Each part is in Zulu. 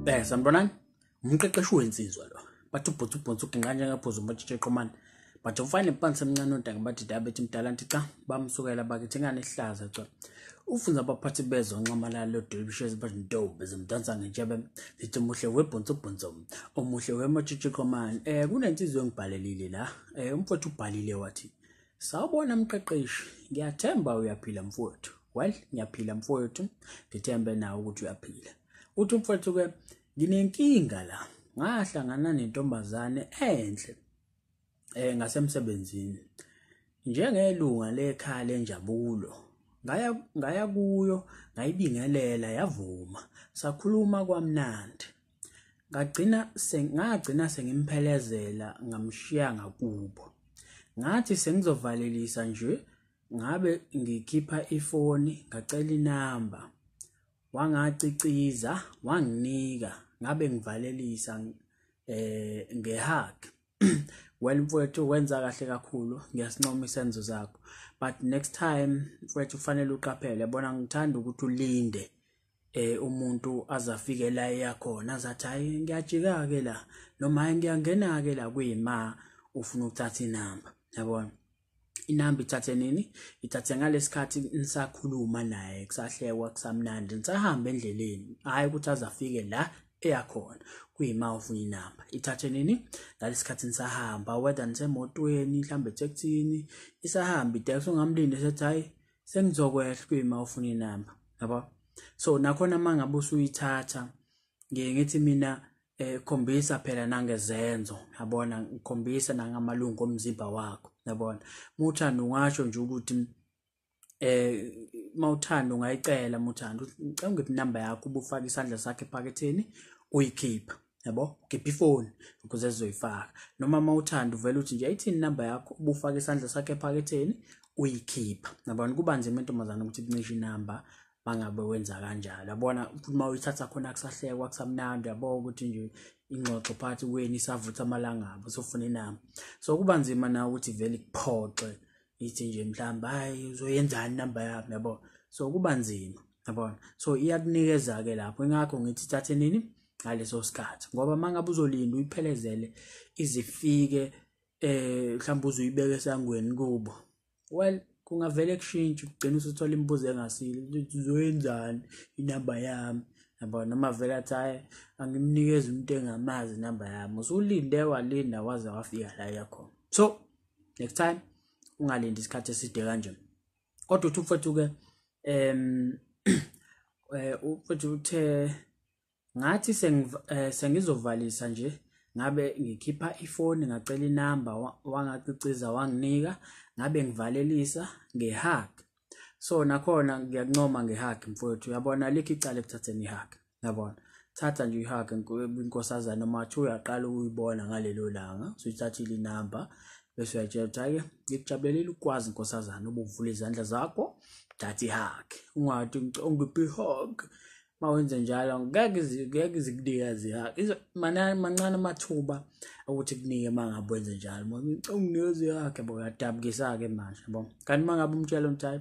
Sanibonani. Umqeqeshi wensizwa lo. Bathi ubhutsu ubhutsu uginqa njengephuzu umatshitshe eqhumane. Bathi ufane phansi emncane ontanga bathi dabethi mdala nti cha bamsukela bakithi ingane ihlaza cha. Ufunza abaphathi bezwe nxamalala lodolibishezi bathi ntombi zimdansa ngentshebe zithi muhle webhunsu bhunsu omuhle wematshitshe eqhumane. Kunensizwa engibhalelile la. Umfowethu ubhalile wathi sawubona mqeqeshi, ngiyathemba uyaphila mfowethu. Well, ngiyaphila mfowethu, ngithembe nawe ukuthi uyaphila. Uthi umfowethu ke nginenkinga la, ngahlangana nentombazane enhle ngasemsebenzini njengelunga lekhaya lenjabulo. Ngaya kuyo ngayibingelela yavuma, sakhuluma kwamnandi. Ngagcina sengimphelezela ngamshiya ngakubo. Ngathi sengizovalelisa nje ngabe ngikhipha ifoni ngacela inamba, wangaciciza wanginika, ngabe ngivalelisa ngehug. Well mfowethu wenza kahle kakhulu, ngiyasincoma isenzo zakho, but next time mfowethu ufanele uqaphele. Yabona, ngithanda ukuthi ulinde umuntu azafike la eyakhona azathi hayi ngiyajika ke la noma hayi ngiyangena ke la kuyima ufuna ukuthatha inamba. Yabona, inamba ithathe nini? Ithathe ngalesikhathi nisakhuluma naye, kusahlekwa kusamnandi, nisahamba endleleni, hayi ukuthi azafike la eyakhona kuyima ufuna inamba. Ithathe nini? Ngalesikhathi nisahamba, whether nisemotweni mhlambe etaxini, isahamba itaxi ungamlindi sethi hayi sengizokwehla, kuyima ufuna inamba. Yabo, so nakhona mangabe usuyithatha ngiye ngithi mina khombisa phela nangezenzo, yabona, ngikhombisa nangamalungu omzimba wakho. Yabona, muthanda ungasho nje ukuthi mawuthanda ungayicela, muthanda ngicela ungiphe inamba yakho, ubufaka isandla sakhe ephaketheni uyikhipha, yabo, ukhipha ifoni ukuze ezoyifaka. Noma mawuthanda uvela uthi nje ayithini inamba yakho, ubufaka isandla sakhe ephaketheni uyikhipha. Yabona, kuba nzima intombazana ukuthi kuncishe inamba mangabe wenza kanjalo. Yabona, futhi uma uyithatha khona kusahlekwa kusamnandi, yabo, ukuthi nje ingxoxo phakathi kweni isavutha amalangabi usufuna inamba. So kuba nzima na ukuthi vele ikuphoxe ithi nje mhlawumbe hayi uzoyenzani inamba yami, yabo. So kuba nzima, yabona. So iyakunikeza ke lapho, ingakho ngithi ithathe nini ngaleso sikhathi, ngoba mangabe uzolinda uyiphelezele izifike mhlawumbe uzuyibeka esangweni kubo, well kungavele kushintshe ugcina usuthola imibuzo engasile, uzoyenzani inamba yami, yabo. Noma vele athi hayi angimnikeze umuntu engamazi inamba yami, usulinde walinda waze wafika la yakhona. So next time ungalindi isikhathi eside kanje. Kodwa uthi mfowethu ke mfowethu uthe ngathi sengizovalisa nje ngabe ngikhipha ifoni ngacela inamba, wangaciciza wanginika, ngabe ngivalelisa ngehug. So nakhona ngiyakuncoma ngehug mfowethu, uyabona likho icala ekuthatheni ihug. Yabona, thatha nje ihug inkosazana noma athi uyaqala ukuyibona ngalelo langa usuyithathile inamba, bese uyatshela ukuthi hayi ngikujabulelela ukwazi inkosazana, ubuvula izandla zakho thatha ihug, ungathi ungiphe ihug. Mawenze njalo ngeke zikunikeze ihug, mancane amathuba ukuthi kunike mangabe wenze njalo. Ngicela unginikeze ihug, yabo, uyadabukisa ke manje, yabo. Kanti mangabe umtshela ukuthi hayi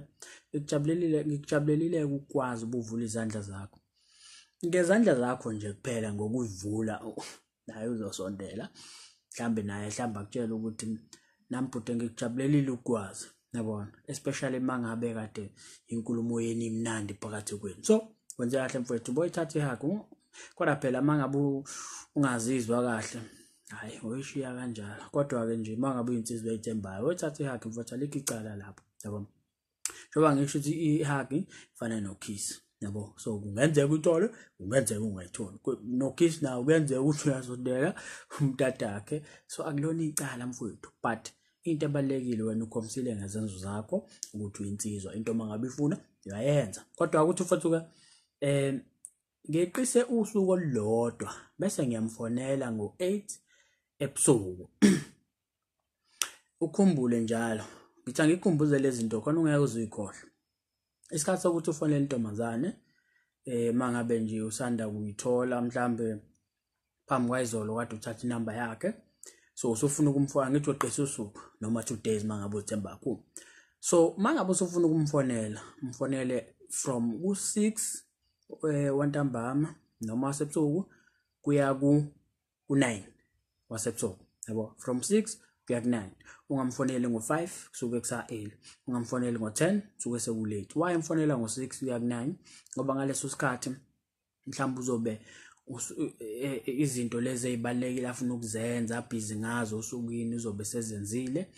ngikujabulelile, ngikujabulelile ukwazi ubuvula izandla zakho, ngezandla zakho nje kuphela ngokuyivula naye uzosondela, mhlambe naye mhlambe akutshela ukuthi nami bhuti ngikujabulelile ukwazi, yabona, especially mangabe kade inkulumo yeni imnandi phakathi kwenu. So wenze kahle mfowethu, boyithatha ihug. Kodwa phela mangabe ungazizwa kahle hayi uyishiya kanjalo. Kodwa ke nje mangabe uyinsizwa eyithembayo uyithatha ihug mfowethu, alikho icala lapho, yabo. Njengoba ngisho ukuthi ihug ifana nokiss, yabo. So kungenzeka uyithole, kungenzeka ungayitholi. Nokiss nawo kuyenzeka ukuthi uyasondela umtatakhe, so akulona icala mfowethu, but into ebalulekile wena ukhombisile ngezenzo zakho ukuthi uyinsizwa, into mangabe ifuna uyayenza. Kodwa ukuthi mfowethu ke ngeqise usuku olulodwa bese ngiyamfonela ngo-8 ebusuku. Ukhumbule njalo, ngithi angikukhumbuze lezi zinto khona ungeke uzuyikhohlwe. Isikhathi sokuthi ufonele intombazane mangabe nje usanda kuyithola mhlambe phambi kwayizolo kade uthatha inamba yakhe, so usufuna ukumfonela, ngithi weqisa usuku noma 2 days mangabe uthemba kakhulu. So mangabe usufuna ukumfonela, umfonele from ku-6 wantambama noma sebusuku kuya ku-9 wasebusuku, yabo, from 6 kuya ku-9. Ungamfoneli ngo-5, kusuke kusa-early. Ungamfoneli ngo-10, kusuke seku-late. Why emfonela ngo-6 kuya ku-9? Ngoba ngaleso sikhathi mhlawumbe uzobe izinto lezi ezibalulekile afuna ukuzenza, busy ngazo osukwini, uzobe sezenzile,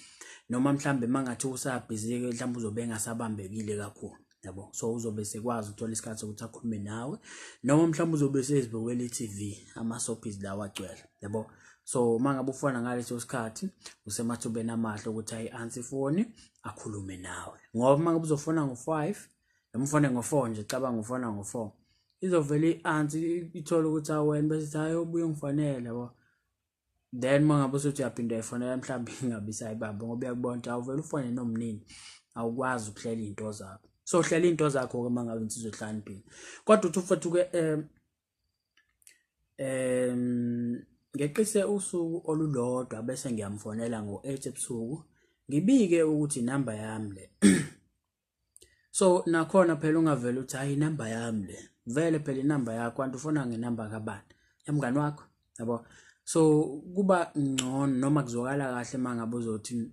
noma mhlambe mangathi usabhizi-ke mhlawumbe uzobe engasabambekile kakhulu, yabo. So uzobe sekwazi ukuthola isikhathi sokuthi akhulume nawe, noma mhlawumbe uzobe sezibukela i-TV, ama-soapies lawa agcwele, yabo. So uma ngabe ufona ngaleso sikhathi usemathubeni amahle ukuthi ayi-answer ifoni akhulume nawe, ngoba uma ngabe uzofona ngo-5 noma ufone ngo-4 nje, cabanga ufona ngo-4, izovele i-answer ithole ukuthi awena, bese ithi hayi ubuye ungifonele, yabo. Then uma ngabe usuthi uyaphinda uyayifonela mhlawumbe ingabe isayibamba, ngoba uyakubona ukuthi awuvele ufone nomnini, awukwazi ukuhlela iy'nto zakho. So hlela iy'nto zakho-ke uma ngabe insizwa ehlakaniphile. Kodwa uthi futhi-ke ngeqise usuku olulodwa bese ngiyamfonela ngo-8 ebusuku, ngibike ukuthi inamba yami le. So nakhona phela ungavele uthi hayi inamba yami le, vele phela inamba yakho, kanti ufona ngenamba kabani, yamngani wakho, yabo. So kuba ngcono noma kuzwakala kahle uma ngabe uzothi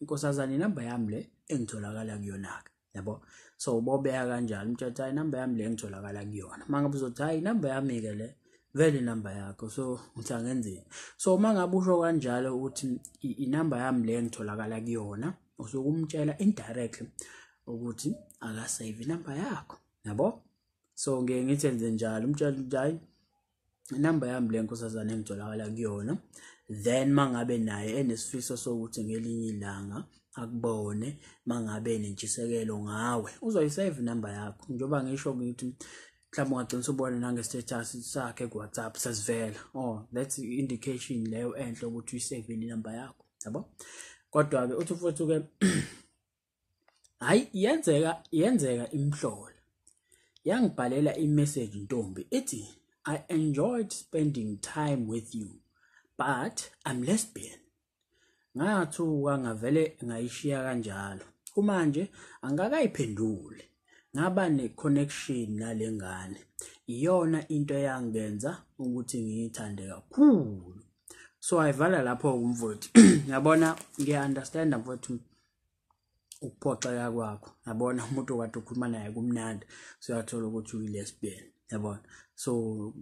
inkosazana inamba yami le engitholakala kuyona-ke, yabo. So ubobeka kanjalo, umtshela ukuthi hayi inamba yami le engitholakala kuyona. Uma ngabe uzothi hayi inamba yami-ke le, vele inamba yakho, so uthi angenzeni. So uma ngabe usho kanjalo ukuthi inamba yami le engitholakala kuyona, usuke umtshela indirectly ukuthi akasave inamba yakho, yabo. So ngiye ngithi enze njalo, umtshela ukuthi hayi inamba yami le nkosazana engitholakala kuyona. Then mangabe naye enesifiso sokuthi ngelinye ilanga akubone, mangabe enentshisekelo ngawe, uzoyisave inamba yakho. Njengoba ngisho ngithi mhlawumbe ungagcina usubona nange-status sakhe ku-WhatsApp sesivela, oh that's indication leyo enhle ukuthi uyisavile inamba yakho, yabo. Kodwa-ke uthi futhi-ke hhayi yenzeka imihlola, yangibhalela i-message intombi ithi I enjoyed spending time with you but I'm lesbian. Ngathuka ngavele ngayishiya kanjalo. Kumanje angakayiphenduli, ngaba ne-connection nale ngane, iyona into eyangenza ukuthi ngiyithande kakhulu. So ayivala lapho-ke umfowethu. Yabona, ngiya-understand-a mfowethu ukuphoxeka kwakho, yabona umuntu okade ukhuluma naye kumnandi, usuyathola ukuthi uyi-lesbian, yabona. So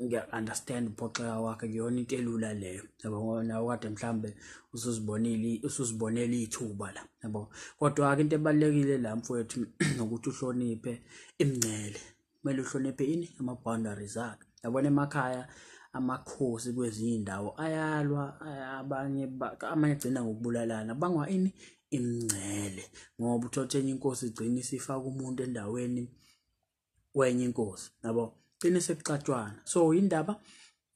ngiya-understand ukuphoxeka kwakhe, kuyona into elula leyo, yabo, ngoba nawe kade mhlambe usuzibonile, usuzibonela ithuba la, yabo. Kodwa-ke into ebalulekile la mfowethu ukuthi uhloniphe imingcele, kumele uhloniphe ini, ama-boundaries akhe, yabona. Emakhaya amakhosi kwezinye iy'ndawo ayalwa, abanye amanye agcina ngokubulalana, bangwa ini, imingcele, ngoba uthola ukuthi enye inkosi igcina isifaka umuntu endaweni kwenye inkosi, yabo, gcine sekuxatshwana. So indaba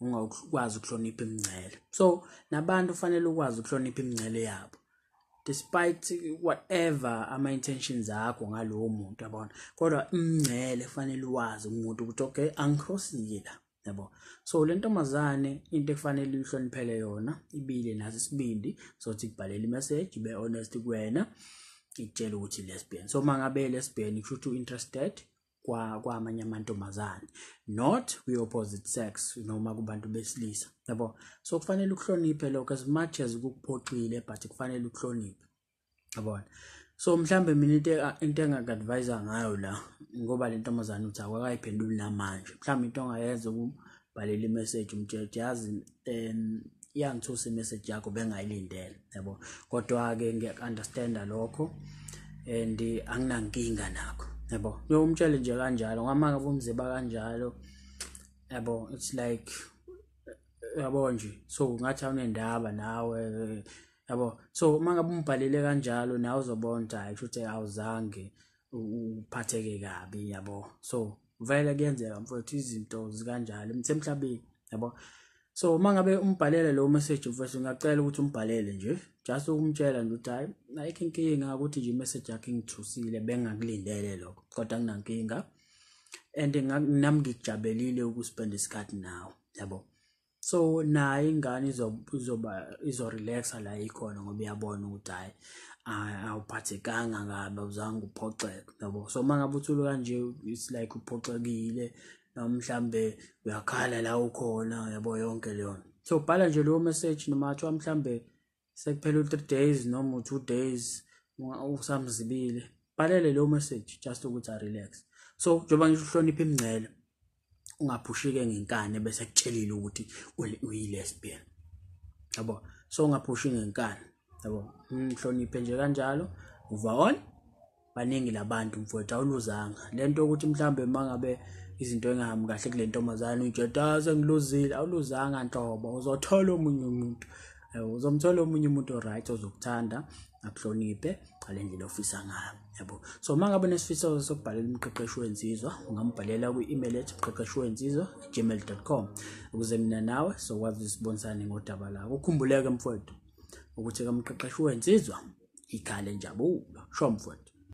ungakwazi ukuhlonipha imingcele, so nabantu kufanele ukwazi ukuhlonipha imingcele yabo despite whatever ama-intentions akho ngalowo muntu, yabona. Kodwa imingcele kufanele uwazi umuntu ukuthi okay angicross-ile la, yabo. So le ntombazane into ekufanele uyihloniphele yona, ibile naso isibindi sokuthi ikubhalele i-message, ibe honest kuwena, ikutshele ukuthi lesbian. So uma ngabe lesbian kusho ukuthi u-interested kwamanye amantombazane, not kwi-opposite sex noma kubantu besilisa, yabo. So kufanele ukuhloniphe lokho as much as kukuphoxile, but kufanele ukuhloniphe, yabona. So mhlambe mina into engaku-advise ngayo la, ngoba le ntombazane uthi akwakayiphenduli namanje, mhlawumbe into ongayenza ukubhalela i-message umtshele ukuthi yazi iyangithusa i-message yakho, bengayilindele, yabo, kodwa-ke ngiyaku-understand-a lokho and anginankinga nakho, yabo. Umtshele nje kanjalo, ngoba uma ngabe umziba kanjalo, yabo, it's like, yabo nje, so ngathi awunendaba nawe, yabo. So uma ngabe umbhalele kanjalo nawe uzobona ukuthi hhayi kusho ukuthi awuzange uphatheke kabi, yabo. So vele kuyenzeka mfowethu izinto zikanjalo emhlabeni, yabo. So uma ngabe umbhalele lowo message mfowethu, ngiyacela ukuthi umbhalele nje just ukumtshela nje ukuthi hhayi ayikho inkinga, ukuthi nje i-message yakho ingithusile, bengakulindele lokho, kodwa anginankinga and nami ngikujabulile ukuspenda isikhathi nawe, yabo. So naye ingane izoba izo-relax-a la ikhona, ngoba iyabona ukuthi hhayi awuphathekanga kabi, awuzange uphoxeke, yabo. So uma ngabe uthule kanje it's like uphoxekile. Noma mhlambe uyakhala la ukhona, yabo, yonke leyo. So bhala nje leyo message, noma kuthiwa mhlambe sekuphela u-3 days noma u-2 days usamzibile, bhalele leyo message just ukuthi a-relax. So njengoba ngisho, uhloniphe imingcele, ungaphushike ngenkani bese kutshelile ukuthi uyi-lesbian, yabo. So ungaphushi ngenkani, yabo, mhloniphe nje kanjalo, move on. Baningi labantu, mfowethu, awuluzanga. Lento ukuthi mhlambe mangabe izinto engahambi kahle kule ntombazane uyitshela, "Ah, sengiluzile," awuluzanga nhlobo. Uzothola omunye umuntu, uzomthola omunye umuntu right ozokuthanda, akuhloniphe ngale ndlela ofisa ngayo, yabo. So uma ngabe nesifiso sokubhalela umqeqeshi wensizwa, ungambhalela kwi-email ethi mqeqeshi wensizwa@gmail.com, ukuze mina nawe sokwazi sibonisane ngodaba lakho. Ukhumbuleke, mfowethu, ukuthi kamqeqeshi wensizwa ikhale njabulo. Sho, mfowethu.